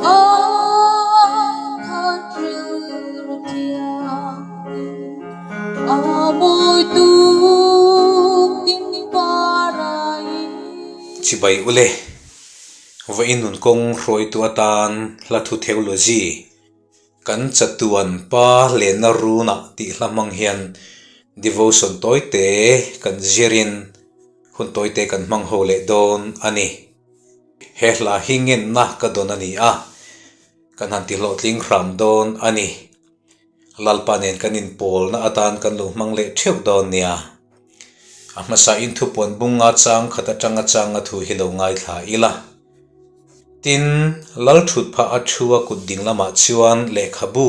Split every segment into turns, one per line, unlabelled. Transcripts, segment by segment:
Ai khat rilru thianghlim a mawi tuk ding parain.
Chibai ule, vawiin nun kawng hruaitu atan hla thu theology kan chatuan pa lenna runah tih hla hmang hian devotion tawite kan zirin hun tawite kan hmang ho leh dawn a ni. He hla hi ngenna ka dawn a ni a, kan han tihlawhtling hram dawn a ni. Lalpa nen kan inpawlna atan kan lo hmang leh theuh dawn nia. A hmasa in thupuan bunga chang khat atanga changa thu hi lo ngaithla ila. Tin, Lal thut phah a thu a kut ding lamah chuan lehkhabu,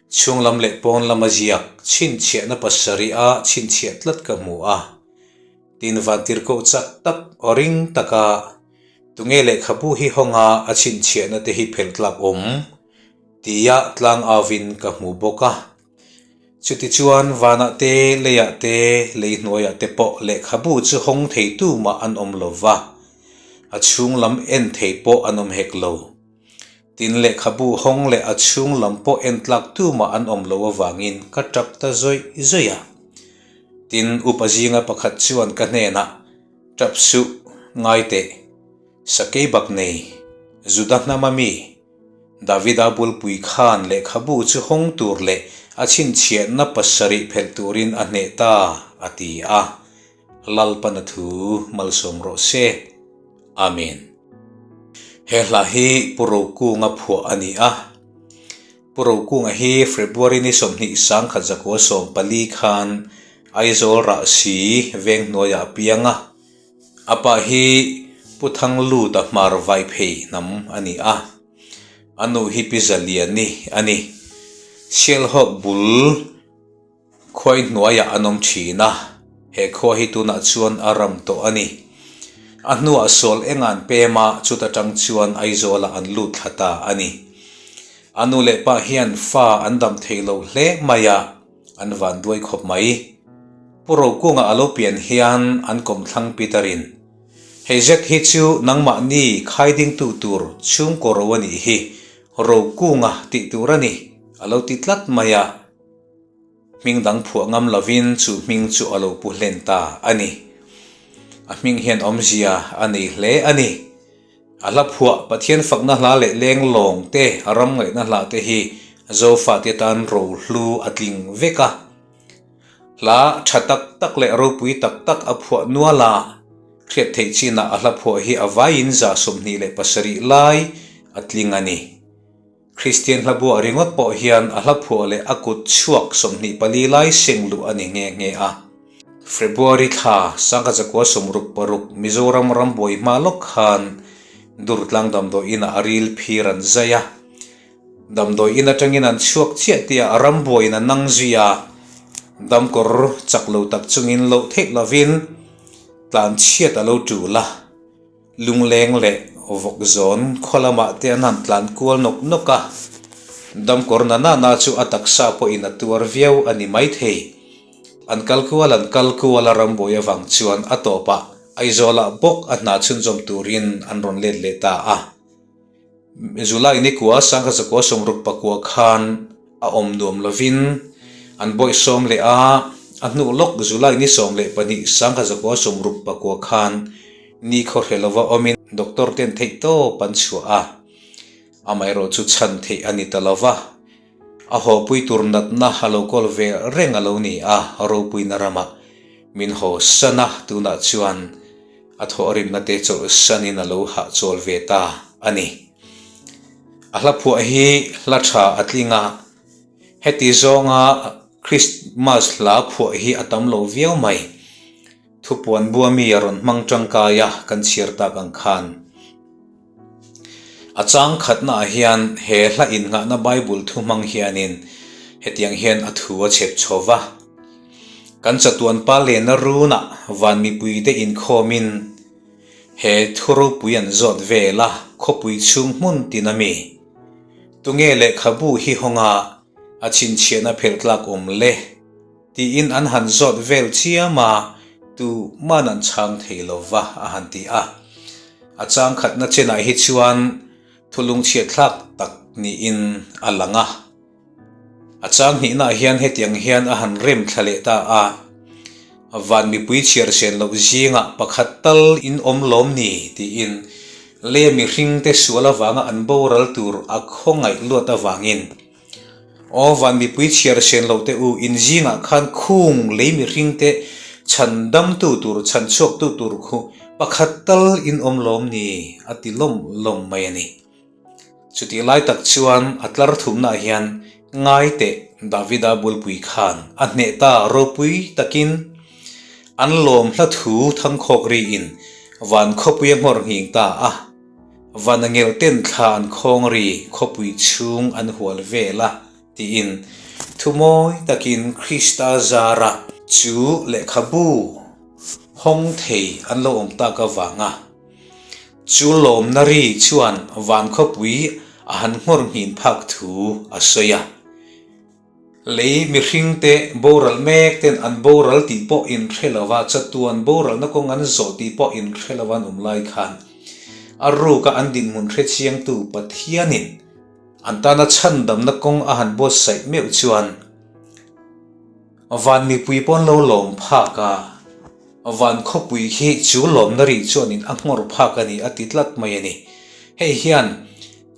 chhung lam leh pawn lama ziak chhinchhiahna pasarih a chhinchhiah tlat ka hmu a. Tin vantirhkoh chak tak aw ring taka tunge lehkhabu hi hawnga a chhinchhiahna te hi phelh tlak awm tia tlang auvin ka hmu bawk a. Chutichuan vanah te, leiah te, lei hnuaiah te pawh lehkhabu chu hawng theitu mah an awm lo va, a chhung lam en thei pawh an awm hek lo. Tin lehkhabu hawng leh a chhung lam pawh en tlak tu mah an awm lo avangin ka tap ta zawih zawih a. Tin, upa zinga pakhat chuan ka hnenah, Tap suh, ngai teh. Sakei bak nei, Juda hnama mi, Davida bulpui khan lehkhabu chu hawng tur leh a chhinchhiahna pasarih phelh turin a hneh ta, a ti a. Lalpana thu malsawm rawh se. Amen. He hla hi Pu Rokunga phuah a ni a. Pu Rokunga hi February ni 21 94 khan Aizawl Rahsi veng hnuaiah a piang a. A pa hi Pu Thangluta Hmar Vaiphei hnam a ni a. A nu hi Pi Zaliani a ni. Sialhawk bul Khuai hnuaiah an awm thin a, he khua hi tunah chuan a ram tawh a ni. A hnuah sawl enga an pem a, chuta tang chuan Aizawlah an lut thla ta a ni. A nu leh pa hian fa an dam thei lo hle mai a, an van duai khawp mai. Pu Rokunga a lo pian hian an kawmthlang Peter-in, Hei zet hi chu nangmahni khaidingtu tur chhungkaw ro a nih hi, Rokunga tih tur a ni, a lo ti tlat mai a. Hming dang phuah ngam lovin chu hming chu a lo pu hlen ta a ni. A hming hian awmzia a nei hle a ni. A hla phuah Pathian fakna hla leh leng lawng te, a ram ngaihna hla te hi Zofate tan rohlu a tling vek a. Hla tha tak tak leh ropui tak tak a phuah nual a, hriat theih chinah a hla phuah hi a vaiin 27 lai a tling a ni. Kristian hlabuah ringawt pawh hian a hlaphuah leh a kut chhuak 24 lai seng luh a ni nghe nghe a. February thla 1966 Mizoram rambuai hma lawk khan Durtlang damdawi inah a ril phir an zai a. Damdawi in atangin an chhuak chiah tih ah rambuaiin a nang zui a, damkawr chak lo tak chungin loh theih lovin tlanchhiat a lo tul a. Lungleng leh Vawkzawn khaw lamah te an han tlan kual nawk nawk a, damkawr na na na chu a taksa pawhin a tuar viau a ni maithei. An kal kual an kal kual a rambuai avang chuan a tawpah Aizawlah bawk a hna chhunzawm turin an rawn let leh ta a. July nikua 1969 khan a awm nuam lovin an bawihsawm leh a, a hnu lawk July ni 12 1969 khan ni khawhre lova awmin doctor ten theih tawp an chhuah a, amaherawh chu chhan theih a ni ta lova, a hawpui tur natna a lo kawl ve reng a lo ni a, ropuina ramah min haw san a, tunah chuan A thawhrimna te chawlhsanin a lo hahchawl ve ta a ni. A hla phuah hi hla tha a tling a, heti zawnga Christmas hla phuah hi a tam lo viau mai. Thupuan bua mi a rawn hmang tangkai a kan chhiar tak ang khan. A chang khatnaah hian he hla innghahna Bible thu hmang hianin hetiang hian a thu a chhep chho va, Kan chatuan pa lena runah van mipuite inkhawmin he thu ropui an zawt vel a, khawpui chhung hmun tin a mi. Tunge lehkhabu hi hawnga a chhinchhiahna phelh tlak awm le? Tiin an han zawt vel chiam a, tu man an chhang thei lo va a han ti a. A chang khatna chenah hi chuan Thu lungchhiatthlak tak niin a lang a. A chang hnihnaah hian hetiang hian a han rem thla leh ta a, Van mipui chhiar sen loh zingah pakhat tal in awm lawm ni? tiin lei mihringte sual avanga an boral tur a khawngaih luat avangin, Aw van mipui chhiar sen loh te u, in zingah khan khung lei mihringte chhan damtu tur, chhan chhuaktu tur khu pakhat tal in awm lawm ni? a ti lawm lawm mai a ni. Chutih lai tak chuan a tlar thumnaah hian ngai teh Davida bulpui khan a hneh ta ropui takin an lawm hla thu thangkhawk riin van khawpui a nghawr nghing ta a, van a ngelh ten thla an khawng ri khawpui chhung an hual vel a tiin thu mawi takin Krista zara chu lehkhabu hawng thei an lo awm tak avanga Chu lawmna ri chuan van khawpui a han nghawr nghin phak thu a sawi a. Lei mihringte boral mek ten an boral tih pawh inhre lova, chatuan boralna kawng an zawh tih pawh inhre lova an awm lai khan a ruka an dinhmun hre chiangtu Pathianin an tana chhandamna kawng a han buatsaih meuh chuan van mipui pawn lo lawm phak a. Van khawpui khi chu lawmna ri chuanin a nghawr phak a ni a ti tlat mai a ni. Hei hian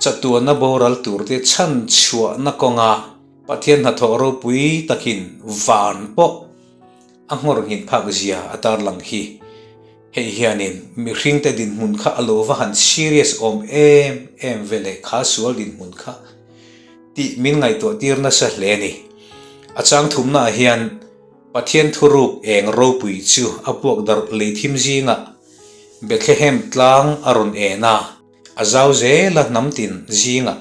chatuanna boral turte chhan chhuahna kawnga Pathian hnathawh ropui takin van pawh a nghawr nghin phak zia a tarlang hi. Hei hianin mihringte dinhmun kha a lo va han serious awm em em ve leh kha sual dinhmun kha tih min ngaihtuah tir nasa hle a ni. A chang thumnaah hian. Pathian thuruk eng ropui chu a puak darh lei thim zingah Bethlehem tlang a rawn en a, a zau zel a hnam tin zingah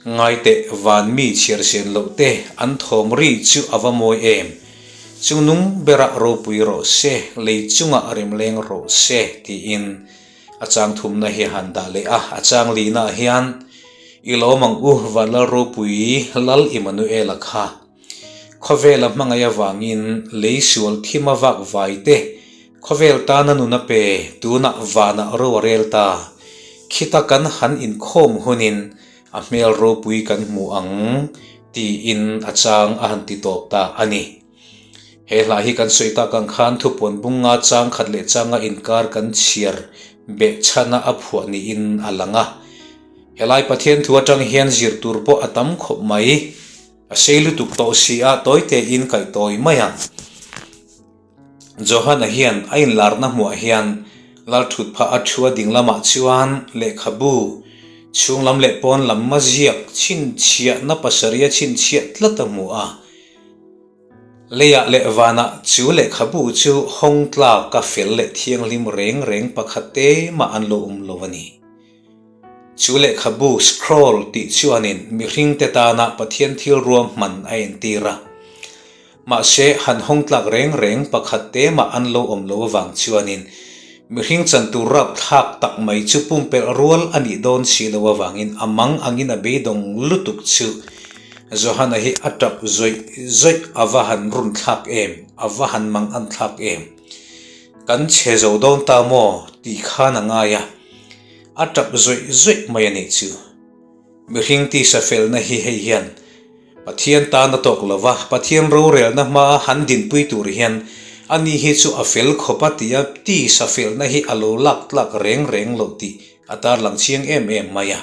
ngaiteh van mi chhiar sen loh te an thawm ri chu a va mawi em, chungnung berah ropui rawh se, lei chungah remleng rawh se tiin a chang thumna hi a han dah leh a, a chang lihnaah hian I lawm ang u Vanlal ropui Lal Immanuela kha. Khawvela hmangaih avangin lei sual thim a vak vai te, khawvel tana nun a pe, tunah vanah ro a rel ta. Khita kan han inkhawm hunin a hmel ropui kan hmu ang, tiin a chang a han ti tawp ta a ni. He hla hi kan sawi tak ang khan thupuan bunga chang khat leh changa inkar kan chhiar behchhana a phuah niin a lang a. Helai Pathian thu atang hian zir tur pawh a tam khawp mai. A sei lutuk tawh si a, tawi tein kaih tawi mai a. Johana hian a inlarna hmuah hian Lalthut phah a thu a ding lamah chuan lehkhabu chhung lam leh pawn lam a ziak chhinchhiahna pasarih a chhinchhiah tlat a hmu a. Leiah leh vanah chu lehkhabu chu hawng tlak a fel leh thianghlim reng reng pakhat te mah an lo awm lo a ni. Chu lehkhabu, scroll, tih chuanin mihringte tana Pathian thil ruahman a entir a. Mahse, han hawng tlak reng reng pakhat te mah an lo awm lo avang chuanin mihring chantur rapthlak tak mai chu pumpelh rual a nih dawn si lo avangin a mang angin a beidawng lutuk chu Johana hi a tap zawih zawih a va han runthlak em, a va han mang anthlak em. Kan chhe zo dawn ta maw tih khan a ngai a. A tap zawih zawih mai a nih chu. Mihring tisa felna hi hei hian Pathian tan a tawk lo va, Pathian rorelna hmaa han dinpui tur hian ani hi chu a fel khawp a tia tisa felna hi a lo lak tlak reng reng loh tih a tarlang chiang em em mai a.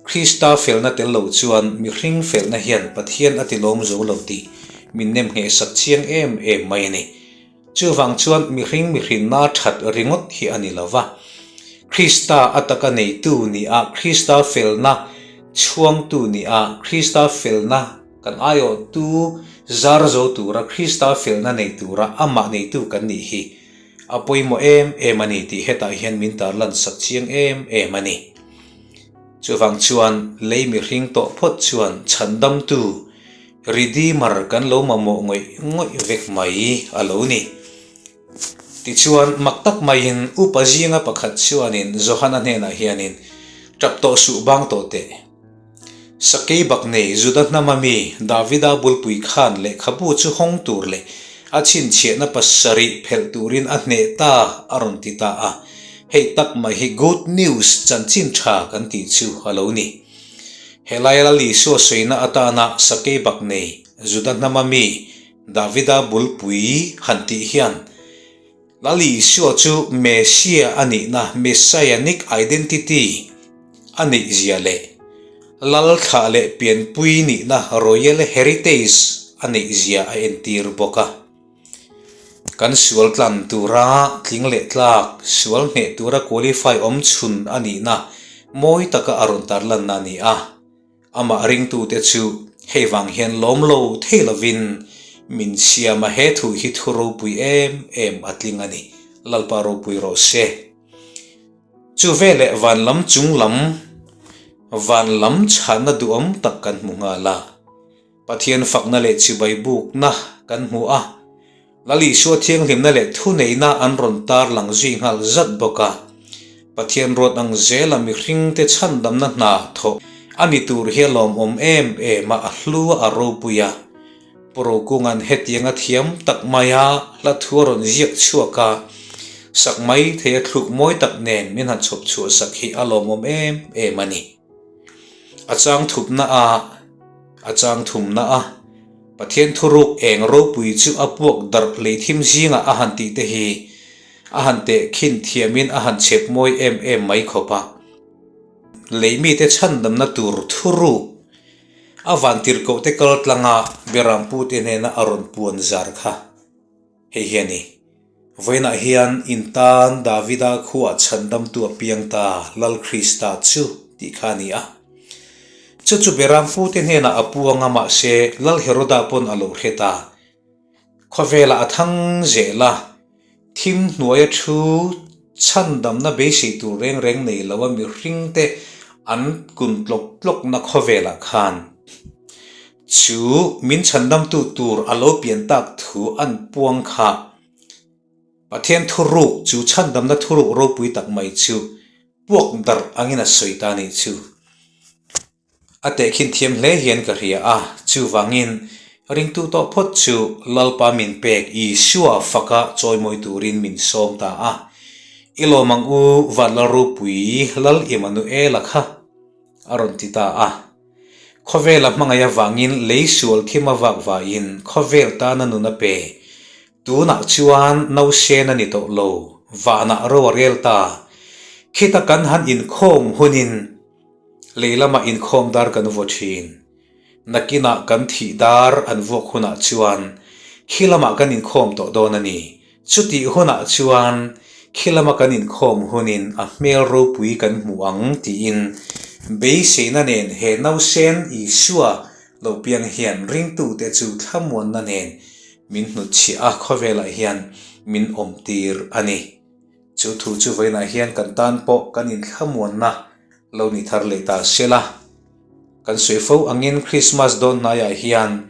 Krista felna tel lo chuan mihring felna hian Pathian a tilawm zo lo tih min nemnghehsak chiang em em mai a ni. Chuvang chuan mihring mihrinna that ringawt hi a ni lo va, Krista a taka neitu ni a, Krista felna chhuangtu ni a, Krista felna kan aiawhtu zar zo tura Krista felna nei tura amah neitu kan nih hi a pawimawh em em a ni tih hetah hian min tarlan sak chiang em em a ni. Chuvang chuan lei mihring tawh phawt chuan chhandamtu Redeemer kan lo mamawh ngawih ngawih vek mai a lo ni. Tichuan, mak tak maiin upa zinga pakhat chuanin Johana hnenah hianin, Tap tawh suh bang tawh teh. Sakei bak nei Juda hnama mi Davida bulpui khan lehkhabu chu hawng tur leh a chhinchhiahna pasarih phelh turin a hneh ta a rawn ti ta a. Hei tak mai hi Good News, chanchin tha kan tih chu a lo ni. Helai Lal Isua sawina atana sakei bak nei Juda hnama mi Davida bulpui han tih hian Lal Isua chu Messiah a nihna, Messianic identity, a neih zia leh Lal thlah leh pianpui nihna, Royal heritage, a neih zia a entir bawk a. Kan sual tlan tura tling leh tlak, sual hneh tura qualify awm chhun a nihna mawi taka a rawn tarlanna a ni a. Amah ringtute chu hei vang hian lawm lo thei lovin min siam a, he thu hi thu ropui em em a tling a ni. Lalpa ropui rawh se. Chu veleh van lam chung lam, van lam chhanna duhawm tak kan hmu nghal a. Pathian fakna leh chibai bukna kan hmu a, Lal Isua thianghlimna leh thuneihna an rawn tarlang zui nghal zat bawk a. Pathian ruat ang zela mihringte chhandamna hna thawh a ni tur hi a lawmawm em em a, a hlu a, a ropui a. Pu Rokunga'n hetianga thiam tak maia hla thu a rawn ziak chhuak a, sak mai thei a thluk mawi tak nen min han chhawp chhuah sak hi a lawmawm em em a ni. A chang thupna a. A chang thumna a, Pathian thuruk eng ropui chu a puak darh lei thim zingah a han tih te hi a han teh khin thiamin a han chhep mawi em em mai khawp a. Lei mite chhandamna tur thuruk a vantirhkoh te kal tlanga Berampute hnena a rawn puan zar kha. Hei hi a ni. Vawiinah hian in tan Davida khuah chhandamtu a piang ta, Lal Krista chu, tih kha a ni a. Chu chu Beram pute hnenah a puang a, mahse Lal Heroda pawn a lo hre ta. Khawvelah a thang zel a, thim hnuaia thu chhandamna beisei tur reng reng nei lo a mihringte an kun tlawk tlawkna khawvelah khan Chu min chhandamtu tur a lo pian tak thu an puang kha. Pathian thuruk, chu chhandamna thuruk ropui tak mai chu puak darh angin a sawi ta nih chu. A tehkhin thiam hle hian ka hria a, chuvangin ringtu tawh phawt chu Lalpa min pek Isua faka chawimawi turin min sawm ta a. I lawm ang u Vanlal ropui Lal Immanuela kha a rawn ti ta a. Khawvela hmangaih avangin lei sual thim a vak vaiin khawvel tana nun a pe. Tunah chuan nausen a ni tawh lo, vanah ro a rel ta. Khita kan han inkhawm hunin lei lamah inkhawm dar kan vaw thin. Nakinah kan thih dar an vuak hunah chuan khi lamah kan inkhawm tawh dawn a ni. Chutih hunah chuan khi lama kan inkhawm hunin a hmel ropui kan hmu ang tiin beiseina nen he nausen Isua lo piang hian ringtute chu thlamuanna nen min hnutchhiah a, khawvelah hian min awmtir a ni. Chu thu chu vawiinah hian kan tan pawh kan inthlamuanna lo ni thar leh ta sela. Kan sawi fo angin Krismas dawn hnaiah hian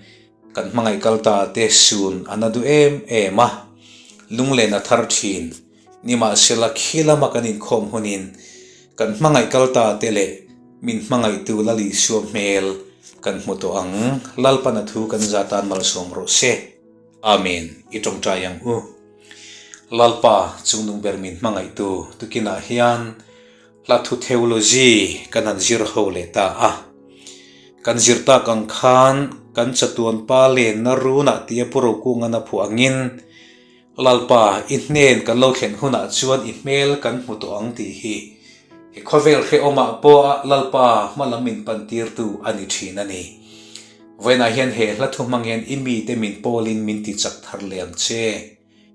Kan hmangaih kal ta te sun a na duh em em a, lunglen a thar thin. Nimahsela khi lama kan inkhawm hunin kan hmangaih kal ta te leh min hmangaihtu Lal Isua hmel kan hmu tawh ang. Lalpan a thu kan za tan malsawm rawh se. Amen. I tawngtai ang u. Lalpa, chungnung ber min hmangaihtu tukinah hian Hla thu theology kan han zir ho leh ta a. Kan zir tak ang khan kan chatuan pa lenna runah tia Pu Rokungan a phuah angin, Lalpa, i hnen kan lo thlen hunah chuan i hmel kan hmu tawh ang tih hi he khawvel hrehawmah pawha Lalpa hma lam min pantirtu a ni thin a ni. Vawiinah hian he hla thu hmang hian i mite min pawlin min tichak thar leh ang che.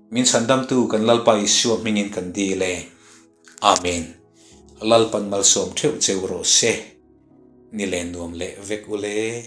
Min chhandamtu kan Lalpa Isua hmingin kan dil e. Amen. Lalpan malsawm theuh cheu rawh se. Ni len nuam leh vek ule.